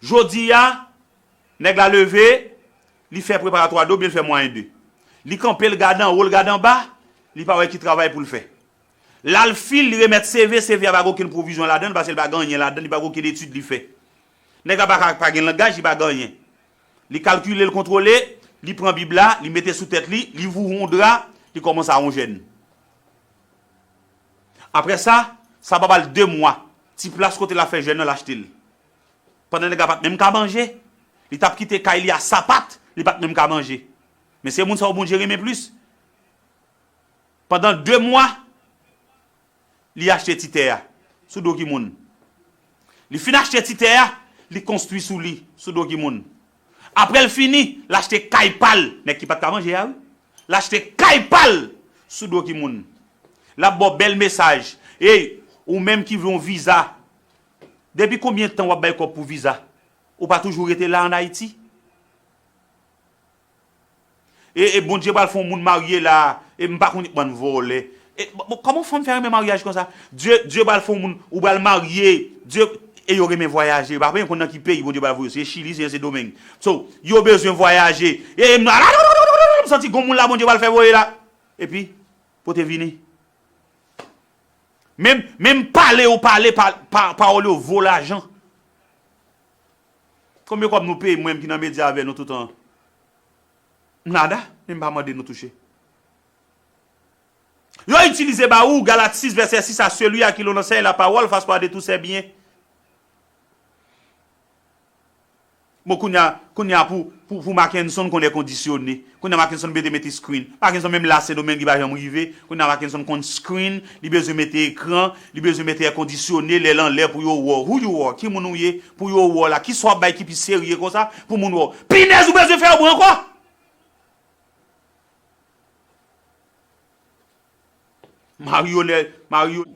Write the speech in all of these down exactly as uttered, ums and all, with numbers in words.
Jodi a, nèg la leve, li fè preparatwa de oubyen li fè mwayen de. Li kanpe, l gade anwo, l gade anba, li pa wè ki travay pou l fè. L al fil, li remèt C V, C V a pa gen okenn pwovizyon ladan l, paske l pa gen anyen ladan, li pa gen okenn etid li fè. Nèg la pa ka, pa gen langaj, li pa gen anyen. Li kalkile, l kontwole, li pran Bib la, li mete sou tèt li, li voure yon dra, li kòmanse a yon jèn. Apre sa, sa pa ba l de mwa, ti plas kote l ap fè jèn nan, l achte l. Pandan nèg la pa t menm ka manje, li t ap kite kay li a sapat, li pa t menm ka manje. Men se moun sa yo Bondye renmen plis. Pandan de mwa, li achte ti tè a sou do ki moun. Li fin achte ti tè a, li konstwi sou li, sou do ki moun. Apre l fini, l achte kay pa l, nèg ki pa t ka manje a, wi. L achte kay pa l sou do ki moun. L ap ba w bèl mesaj. Ey, ou menm ki vle yon viza, depi konbyen tan w ap bay kòb pou viza? Ou pa toujou rete la ann Ayiti? E, e Bondye pral fè yon moun marye la, e m pa konn bann vòlè. E, bon, bon, kòman fanm fè renmen maryaj konsa? Dye, Dye pral fè yon moun, ou pral marye, Dye, e yo renmen vwayaje, yo pa renmen konn nan ki peyi Bondye pral voye yo, se Chili, se Sendomeng. So, yo bezwen vwayaje. E m, m santi gon moun la Bondye pral fè voye la. Epi, pote vini. Menm, menm pale yo pale, pa, pa, pawòl yo vo lajan. Konbyen kòb nou peye, mwen menm ki nan medya avè nou toutan? Nada, men m pa mande nou touche. Yo itilize ba ou, Galat sis, vèsè sis, à celui à qui l'on enseigne la parole, fasse part de tous ses biens. Bon, kounye a, kounye a pou, pou, pou Mackenson konn èkondisyone. Kounye a Mackenson mete, mete screen. Mackenson menm la Sendomeng li pa janm rive. Kounye a Mackenson konn screen, li bezwen mete ekran, li bezwen mete èkondisyone, lè l anlè pou yo wè w. Who you are? Ki moun ou ye? Pou yo wè w la. Kisa w ap bay ki pi serye konsa pou moun wè w? Pinèz ou bezwen fè yo pran ankò? Maryonè, maryo.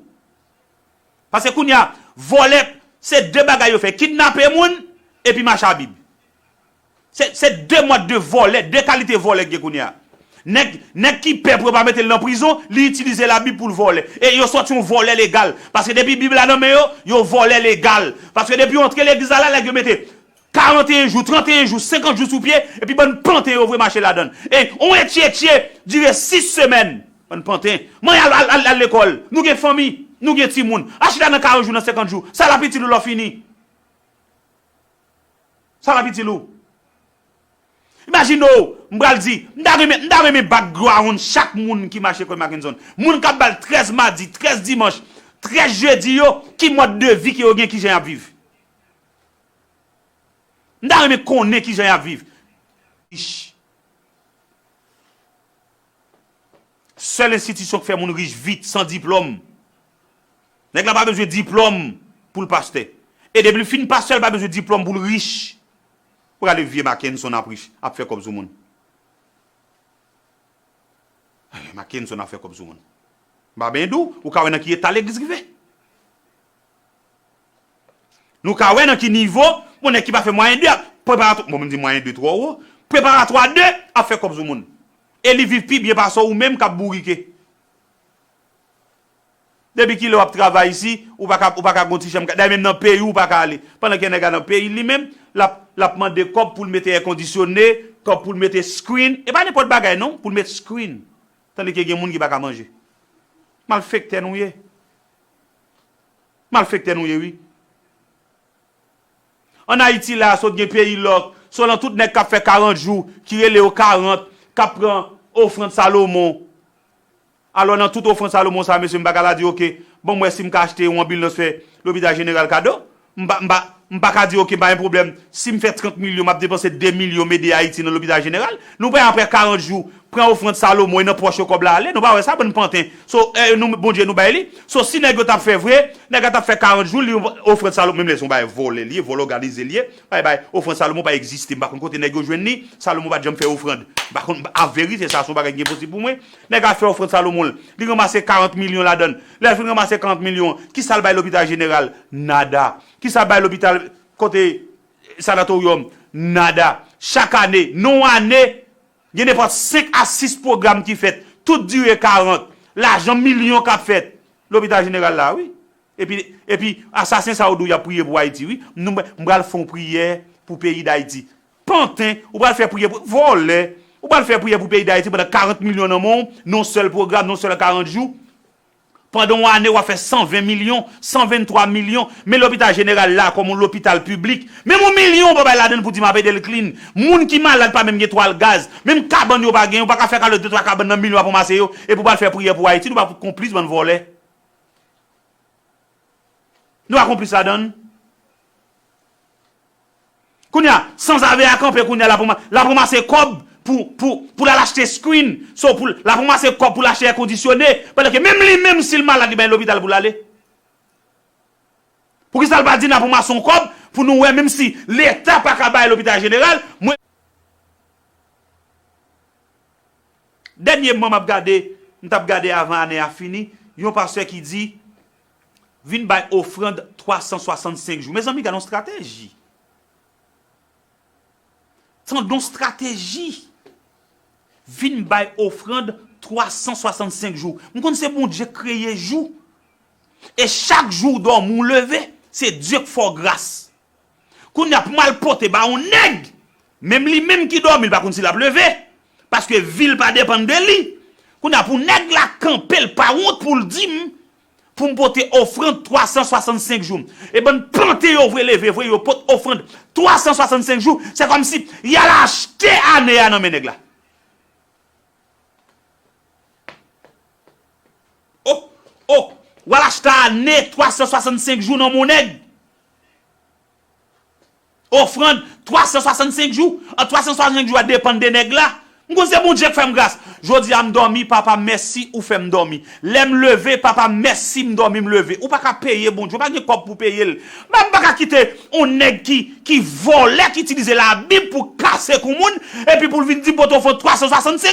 Paske kounye a, vòlè, se de bagay yo fè, kidnape moun, epi mache a Bib. Se, se de mòd de vòlè, de kalite vòlè k gen kounye a. Nèg, nèg ki pè pou yo pa mete l nan prizon, li itilize Labib pou l vòlè. E yo sòti yon vòlè legal. Paske depi Bib la nan men yo, yo vòlè legal. Paske depi yo antre legliz la, la, nèg yo mete karanteyen jou, tranteyen jou, senkant jou sou pye, epi bann panten yo vre mache ladan l. E yon etye etye dire sis semèn. Bann panten. Manyen al, al, al, al lekòl. Nou gen fanmi, nou gen timoun. Achte la nan karant jou, nan senkant jou. Sa l ap itil ou lè w fini? Sa l ap itil ou? Imajine w, m pral di, m ta renmen, m ta renmen background chak moun ki mache kot Mackenson. Moun k ap ba l trèz madi, trèz dimanch, trèz jedi yo, ki mòd de vi ke yo gen, kijan y ap viv? M ta renmen konnen kijan y ap viv. Rich. Sèl enstitisyon k fè moun rich vit, san diplòm. Nèg la pa bezwen diplòm pou l pastè. E depi l fin pastè, l pa bezwen diplòm pou l rich. Ou gade vye Mackenson ap rich, ap fè kòb sou moun. Mackenson ap fè kòb sou moun. M pa benyen di w, ou ka wè nan ki eta legliz rive. Nou ka wè nan ki nivo, bon, nèg ki pa fè mwayen de ap preparatwa, bon, m di mwayen de twò wo, preparatwa de ap fè kòb sou moun. E li viv pi byen pase w ou menm k ap bourike. Depi kilè w ap travay isi, ou pa ka, ou pa ka gon ti chanm, dayè menm nan peyi w ou pa ka ale. Pandan ke nèg la nan peyi l li menm, l ap, l ap mande kòb pou l mete èkondisyone, kòb pou l mete screen, e pa nenpòt bagay non, pou l met screen. Tandike gen moun ki pa ka manje. Malfektè nou ye. Malfektè nou ye wi. Ann Ayiti la, sot gen peyi lòk, sot lan tout nèg k ap fè karant jou, ki rele yo karant, k ap pran ofrann Salomon. Alò, nan tout ofrann Salomon sa, mesye, m pa ka la di, oke, ban m wè si m ka achte yon anbilans fè Lopital Jeneral kado. M pa, m pa, m pa ka di, oke, pa gen pwoblèm. Si m fè trant milyon, m ap depanse de milyon m ede Ayiti nan Lopital Jeneral. Nou pran apre karant jou, pran ofrann Salomon e nan pòch yo kòb la ale. Nou pa wè sa, bann panten. So, eh, nou, Bondye nou bay li. So, si nèg yo t ap fè vre, nèg la t ap fè karant jou, li ofrann Salomon, menm lè se yon bagay vòlè li ye, vòlè òganize li ye. Bay, bay, ofrann Salomon pa egziste. M pa konn kote nèg yo jwenn li. Salomon pa t janm fè ofrann. M pa konn, an verite, sa se yon bagay ki enposib pou mwen. Nèg la fè ofrann Salomon l. Li ranmase karant milyon ladan l. Lè l fin ranmase karant milyon, kisa l bay Lopital Jeneral? Nada. Kisa l bay lopital kote sanatoryòm? Nada. Chak ane, nan yon ane, gen nenpòt senk a sis pwogram ki fèt. Tout dire karant. Lajan milyon k ap fèt. Lopital Jeneral la, wi. Epi, epi asasen sa yo di w y ap priye pou Ayiti, wi. M, m pral fè yon priyè pou peyi Dayiti. Panten, ou pral fè priyè pou, vòlè, ou pral fè priyè pou peyi Dayiti pandan karant milyon nan men w, nan yon sèl pwogram, nan yon sèl karant jou. Pandan yon ane, w ap fè san ven milyon, san venntwa milyon. Men lopital jeneral la, kòm yon lopital piblik, menm yon milyon ou pa bay ladan l pou di m ap ede l clean. Moun ki malad pa menm gen twal gaz. Menm kabann yo pa gen, ou pa ka fè kale de twa kabann nan milyon w ap ranmase yo, epi w pral fè priyè pou Ayiti, nou pa konplis bann vòlè. Nou pa konplis ladan l. Kounye a, sanzave a kanpe kounye a, l ap ranma-, l ap ranmase kòb pou, pou, pou l al achte screen, so pou l, l ap ranmase kòb pou l achte èkondisyone, pandan ke menm li menm, si l malad, li bay lopital pou l ale. Poukisa l pa di n ap ranmase yon kòb pou nou wè, menm si Leta pa ka bay lopital jeneral, mwen. Dènyèman, m ap gade, m t ap gade avan ane a fini, yon pastè ki di, vin bay ofrann twa san swasannsenk jou. Mezanmi, gade yon estrateji. Tande yon estrateji. Vin bay ofrann twa san swasannsenk jou. M konn se Bondye k kreye jou. E chak jou w dòmi, w leve, se Dye k fè w gras. Kounye a, pou m al pote ba yon nèg, menm li menm ki dòmi, li pa konn si l ap leve, paske vi l pa depann de li. Kounye a, pou nèg la kanpe, l pa wont pou l di m, pou m pote ofrann twa san swasannsenk jou. E bann plante yo vre leve vre, yo pot ofrann twa san swasannsenk jou, se kòmsi y al achte ane a nan men nèg la. Oh, oh, w al achte ane twa san swasannsenk jou nan men yon nèg. Ofrann twa san swasannsenk jou. An twa san swasannsenk jou a depann de nèg la. M konn se Bondye k fè m gras. Jodi a m dòmi, Papa, mèsi ou fè m dòmi. Lè m leve, Papa, mèsi m dòmi, m leve. Ou pa ka peye Bondye, ou pa gen kòb pou peye l. Men m pa ka kite yon nèg ki, ki vòlè, ki itilize Labib pou kase kou moun, epi pou l vin di m pote ofrann twa san swasannsenk.